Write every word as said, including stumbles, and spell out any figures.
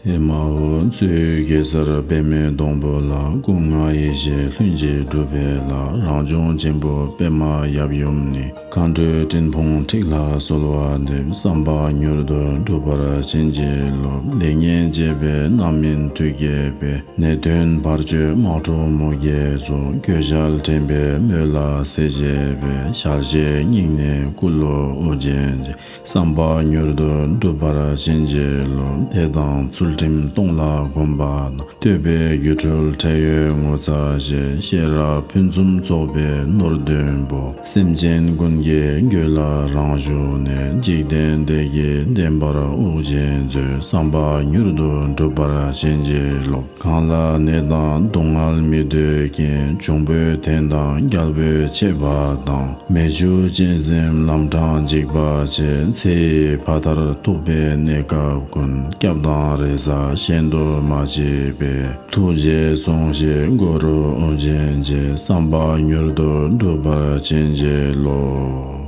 ཨེ་མ་ཧོ། མཚོའི་གེ་སར་པདྨའི་སྡོང་པོ་ལ། སྐུ་ལྔ་ཡེ་ཤེས་ལྷུན་གྱིས་གྲུབ་པའི་ལྷ། རང་བྱུང་ཆེན་པོ་པདྨ་ཡབ་ཡུམ་ནི། མཁའ་འགྲོའི་སྤྲིན་ཕུང་ཁྲིགས་ལ་གསོལ་བ་འདེབས། བསམ་པ་མྱུར་དུ་འགྲུབ་པར་བྱིན་གྱིས་རློབས། ལེགས་ཉེས་འབྱེད་པའི་རྣམ་སྨིན་མཐུ་རྒྱས་པའི། ནད་གདོན་བར་གཅོད་དམག་འཁྲུག་མུ་གེ་སོགས། གོད་ཆག་འདྲེན་པའི་སྨོད་ལམ་སེལ་བྱེད་པའི། ཞལ་བཞེས་སྙིང་ནས་བསྐུལ་ལོ་ཨོ་རྒྱན་གྱིས། བསམ་པ་མྱུར་དུ་འགྲུབ་པར་བྱིན་གྱིས་རློབས། བདེ་དང་ཚུལ་ཁྲིམས་སྟོང་ལ་གོམས་པ་དང་། བསྟོད་པའི་སྒྱུ་འཕྲུལ་ཁྲེལ་ཡོད་ངོ་ཚ་ཞེས། ཤེས་རབ་ཕུན་སུམ་ཚོགས་པའི་ནོར་བདུན་པོ། སེམས་ཅན་ཀུན་གྱི་རྒྱུད་ལ་རང་ཞུགས་ནས། འཇིག་རྟེན་བདེ་སྐྱིད་ལྡན་པར་ཨོ་རྒྱན་མཛོད། བསམ་པ་མྱུར་དུ་འགྲུབ་པར་བྱིན་གྱིས་རློབས། གང་ལ་ནད་དང་སྡུག་བསྔལ་མི་འདོད་མཁན། འབྱུང་པོའི་འཐེན་དང་རྒྱལ་པོའི་ཆད་པ་དང་། མེ་ཆུ་གཅན་གཟན་ལམ་འཕྲང་འཇིགས་པ་བཅས། ཚེ་ཡི་ཕ་མཐར་ཐུག་པའི་གནས་སྐབས་ཀུན། སྐྱབས་དང་རེ་ས་གཞན་དུ་མ་མཆིས་པའི། ཐུགས་རྗེས་བཟུང་ཞིང་བསྐུལ་རོ་ཨོ་རྒྱན་གྱིས། བསམ་པ་མྱུར་དུ་འགྲུབ་པར་བྱིན་གྱིས་རློབས།